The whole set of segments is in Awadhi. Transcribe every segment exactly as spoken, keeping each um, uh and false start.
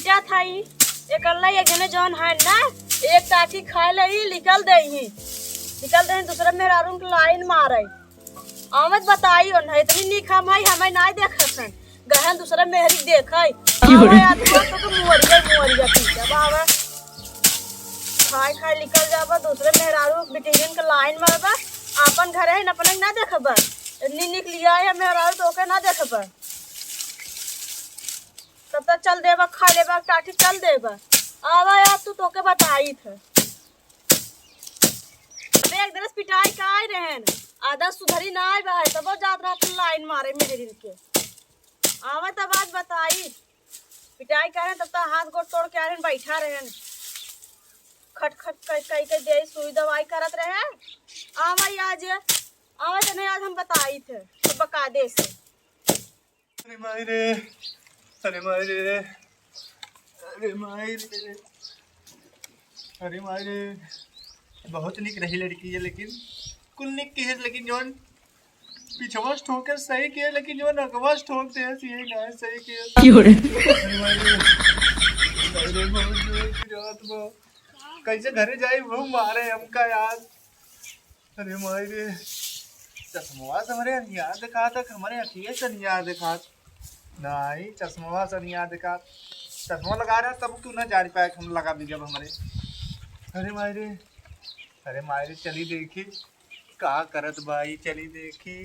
क्या था ई? एकल्ला एक जने जौन है ना, एक टाठी खाए ले ही निकल दे ही, निकल दे ही, दूसरे मेहरारू के लाइन मारे। आवत बताई ओन है, इतनी नीक हम है, हमें ना देखत हैं। गहन दूसरे मेहरी देखे। क्यों रे? आवे आदमी तो, तो मुअरिया, मुअरिया पी जाबा, आवे। खाए, खाए निकल जाबा, दूसरे मेहरारू बिटिहरिन के लाइन मारबा, आपन घर है न, अपने ना देखबा। इतनी नीक लिया है मेहरारू, तो ओके ना देखबा। तब तक चल देबा, खा लेबा, टाठी चल देबा। आवा यार, तू तोके बताई थे। अबे एक दरस पिटाई का आए रहन, आधा सुधरी ना आए बा, तबो जात रहत लाइन मारे मेहरिन के। आवा तब आज बताई, पिटाई का रहन, तब तक हाथ गोड़ तोड़ के आ रहन, बैठा रहन। खट खट कई, कई के दे सुई दवाई करत रहन। आवा आज, आवा तने आज हम बताई थे, तो बका दे से। अरे माई रे, अरे माई रे, अरे माई रे, अरे माई रे। बहुत निक रही लड़की है, लेकिन कुल निक की है, लेकिन जौन पिछवा से ठोकर सही किए, लेकिन जौन अगवा से ठोक दे, यही ना है सही किए। क्यों रे? अरे माई रे, अरे बहुत जोर की रात बा। कैसे घरे जाई, वो मारे हमका यार। अरे माई रे, चश्मवा से हमरे अनियार देखात है, हमरे अखिए से अनियार देखात। नाई, चश्मवा से अनियार देखात। चश्मा लगा रहा, तब तू ना जान पाए, हम लगा दी जब हमरे। अरे माई रे, अरे माई रे, चली देखी, का करत बाई, चली देखी।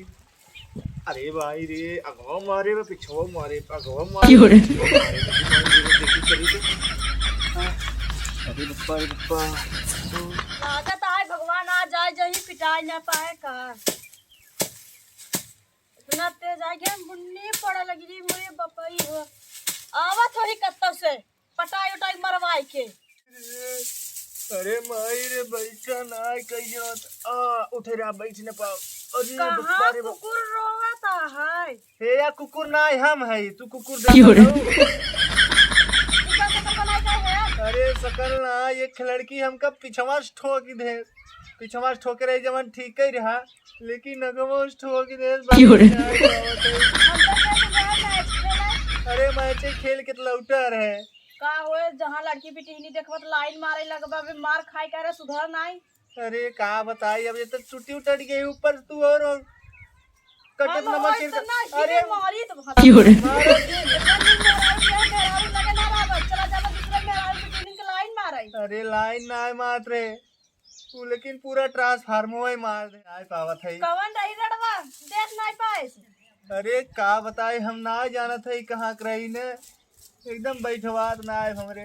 अरे भाई रे, अगवा मारे बा, पिछवा मारे, अगवा मारे, क्यों रे? पिछवा मारे, अरे भाई रे, देखी चली तो। हाँ। अरे बप्पा, अरे बप्पा। लागत आए भगवान आ जाए, जही पिटाई ना पाए का। इतना तेज आ गया, मुन्नी पड़ा लगी जी, मोरे बपई हो। आवत होही कत्ता से। पटाई उटाई मरवाई के। अरे माई रे, बैठा ना, कहीं जात। आ, उठे रे, बैठ न पाओ। अरे कहाँ बप्पा रे बप्पा। कुकुर रोवत है? हे या कुकुर ना है, हम है, तू कुकुर देख क्यों रे? लो। ई का शक्ल बनाई का है? अरे शकल ना, एक लड़की हमका पिछवा से ठोक दे, पिछवा से ठोके रही जवन ठीक ही रहा, लेकिन अगवा से ठोक दे। क्यों रे? हम तो कहते हैं मैच खेला। अरे मैच खेल के तो लौटा रहे। का होए, जहाँ लड़की बिटिहनी देखबा त लाइन मारे लगबा, अबे मार खाए का रे, सुधर नाई। अरे का बताई, अब ये तो चुट्टी उटट गई ऊपर से तू और, और कटत हम नमक होए के तो ना, अरे मारी तो भाग। क्यों रे? मारो जी। इतना दिन मेहरारू के मेहरारू लगे ना रहबा, चला जाबा दूसरे मेहरारू बिटिहनी के लाइन मारे। अरे लाइन ना मारत रहे, तू लेकिन पूरा ट्रांसफार्मर ही मार दे, नाय पावत है। कवन रही रड़वा? देख नाय पाइस। अरे का बताई, हम ना जानत है कहाँ के रही ने, एकदम बैठवात ना आए हमरे।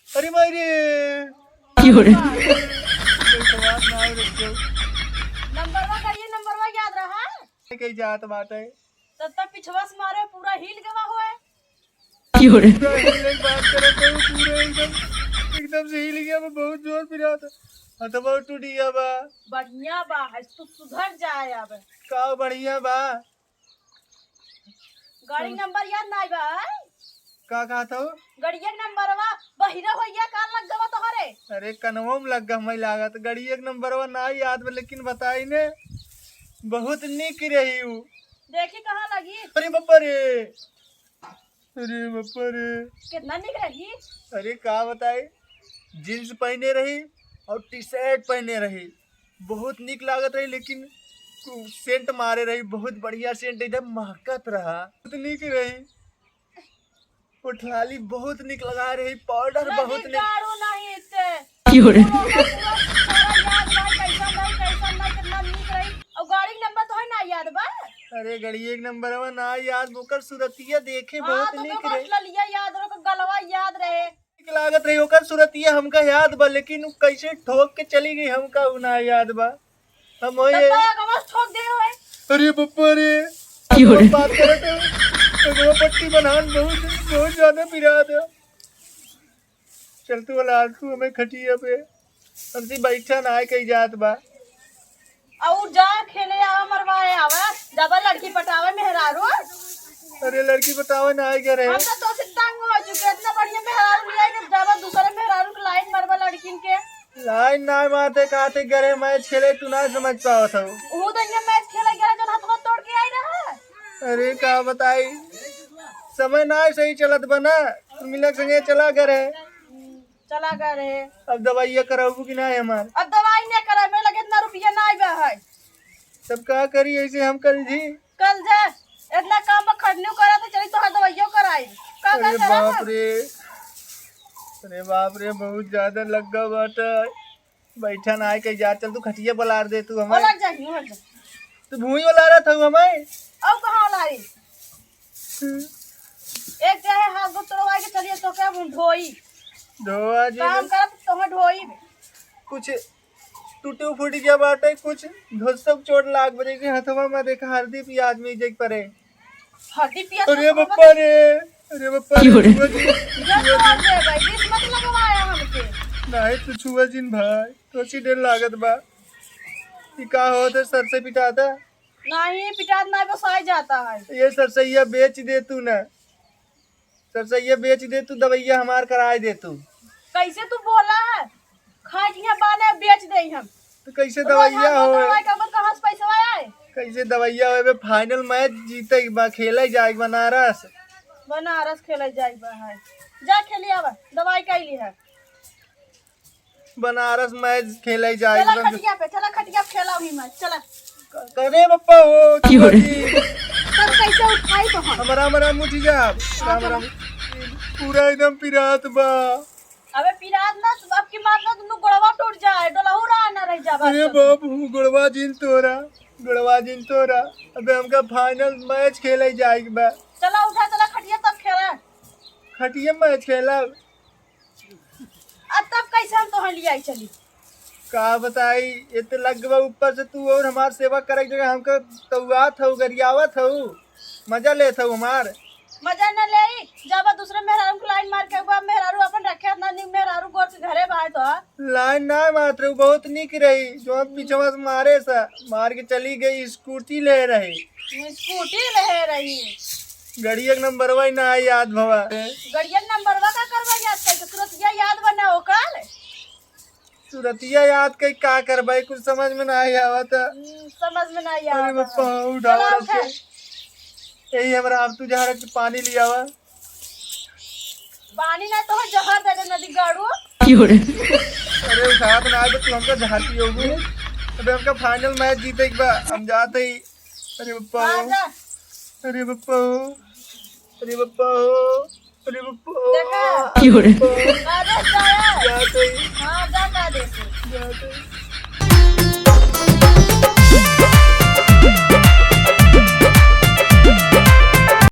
अरे माई रे, क्यों रे? बैठवात ना आए रे क्यों? नंबरवा करिए, नंबरवा याद रहा? कहीं जात बाटे। तब तक पिछवा से मारे पूरा हिल गवा होए। क्यों रे? पूरा हिलने की बात करे तो पूरा एकदम, एकदम से हिल गया, मैं बहुत जोर पिरात है। हथवा टूट गया बा। बढ़िया बा, है तू सुधर जाए अब। का बढ़िया बा? गाड़ी नंबर याद नाई बा, है? का कहत हो? गड़िया के नंबरवा बहिरा होइया का लग गवा तोहरे? अरे कनवो में लग गवा, हमें लागत। गड़िया के नंबरवा ना याद बा, लेकिन बताई ने, बहुत निक रही उ। देखी कहाँ लगी। अरे बप्पा रे, अरे बप्पा रे। कितना निक रही। अरे का बताई, जींस पहने रही और टी शर्ट पहने रही, बहुत निक लागत रही, लेकिन सेंट मारे रही, बहुत बढ़िया सेंट, एकदम महकत रहा, बहुत निक रही। वो ठाली बहुत निक लगा रही, पाउडर बहुत निक। गाड़ो नहीं इत्ते। क्यों रे? पूरा, पूरा सारा याद बा, कैसन रही, कैसन नहीं, कितना निक रही। और गाड़ी के नंबर तो है ना याद बा? अरे, गाड़ी एक नंबर में ना याद, ओकर सूरतिया देखे हाँ, बहुत तो निक रहे। ललिया याद रहे, ओकर गलवा याद रहे। निक लागत रही, ओकर सूरतिया हमका याद बा, लेकिन उ कैसे ठोक के चली गई, हमका उ ना याद बा। हम वही तब है। तो अगवा ठोक दे होए। अरे बप्पा रे, क्यों रे? बात करत है। अगवा पट्टी बनान बहुत, बहुत ज्यादा पिरात है। चल तू वाला आलटू हमें खटिया पे। हमसे बैठा ना है कहीं जात बा। और जा खेले आवा, मरवाए आवा, जाबा लड़की पटावे मेहरारू। अरे लड़की पटावे ना आए क्या रहे? हम तो तोसे तंग हो चुके, इतना बढ़िया मेहरारू लिया के जाबा दूसरे मेहरारू के लाइन मरबा लड़किन के। लाइन ना मारते कहते घरे मैच खेले, तू ना समझ पावत हो। वो तो यहाँ मैच खेले गया जब हथवा तोड़ के आई रहा। अरे का बताई, समय ना सही चलत बा ना। उर्मिला के संगे चला गए रहे। चला गए रहे। अब दवाइया कराबू कि नाहीं हमार? अब दवाई नहीं कराए, मेरे लगे इतना रुपया नाहीं बा है। तब का करी ऐसे हम कल जी? कल जा, इतना काम में खटनी करा तो चली तोहार दवाइयो कराई। का अरे का करा बाप था? रे, अरे बाप रे, बहुत ज्यादा लग्गा बाटे। बैठा ना आए कहीं जा, चल तू खटिया बलार दे तू हमें। ओलर जाही, ओलर जा। तू भूई बलारा था हमें। अब कहाँ ओलारी? हम्म। एक चाहे हाथ गोड़ तोड़वा के चलिए तो क्या हम ढोई। ढोआ जी काम ने करब तो हम ढोई। कुछ टूटे फूट गया बाटे, कुछ धोसक चोट लाग बजे के हथवा में देखा हरदी पियाज में जे परे। हरदी पियाज अरे तो बप्पा रे, अरे बप्पा रे, क्यों रे? छुआ जी, ये छुआ कौन जी। है भाई? बीच मत लगवाया हमके। नहीं, तू छुआ जिन भाई, तो अच्छी डेर लागत बा। ई का होत है, सर से पिटाता? नहीं, पिटात नहीं, बस आ जाता है। ये सरसैया बेच दे तू ना, सरसैया बेच दे तू, दवाइया हमार कराए दे तू। कैसे तू बोला है? खाए के यहाँ बाने बेच दे हम। तो कैसे रोज दवाइया हाथ धोत हो? रहा है, कहाँ से पैसा आए? कैसे दवाइया हो? एबे final match जीते के बा, खेले जाए के बनारस। बनारस खेले जाए के बा है। जा खेली आवा, दवाई कैली है। बनारस match खेले जाए चला एकदम। खटिया पे, चला खटिया पे खेला हुई match, चला। करे बप्पा हो, क्यों रे? जी। तब कैसे उठाई तो हम? हमारा, हमारा मुठी जा। हाँ, राम, चला। राम। पूरा एकदम पिरात बा। अबे पिरात ना, अब की मार ना, दुनू गोड़वा टूट जाए, डोलहू रहा ना रह जाबा अरे सब। बाबू, गोड़वा जिन तोरा, गोड़वा जिन तोरा। अबे हमका final match खेले जाए के बा। चला उठा, चला खटिया तब खेला। खटिया match खेला। अब तब कैसे हम तोहर लियाई चली? का बताई, ये तो लग बा ऊपर से तू और हमार सेवा करे के जगह हमका तौआत हऊ, गरियावत हऊ, मजा लेत हऊ हमार। मजा न लेई, जब दूसरे मेहरारू के line मार के हुआ, मेहरारू अपन रखे ना, नी मेहरारू गोर के घरे बाहे तो। Line ना मारत रहू, बहुत निक रही, जो हम पीछवा से मारे सा, मार के चली गई, scooty ले रही। Scooty ले रही। गड़िया के नंबरवा ही ना आई याद भवा। गड़िया के नंबरवा का करवा याद करके, तुरंत या याद बना ओकर। तुरतिया याद कई का करबे, कुछ समझ में नाही आवत। हम्म, समझ में नाही अरे आवत। बप्पा, उठावा चला, रख के। उठा। यही हमरा आप तू जहाँ रख के पानी लियावा। पानी ना तो जहर दे दे नदी गाड़ू। क्यों रे? अरे उठावा तो ना, तू हमका जहर पियोगू। अबे हमका final match जीते के बा, हम जाते ही। अरे बप्पा हो। हाँ, जा। अरे बप्पा हो। अरे बप्पा हो। अरे बप्पा हो। देखा? अरे बप्पा हो। आदेश जाया। जाते ही। हाँ, जा, जा, आदेश। जाते ही।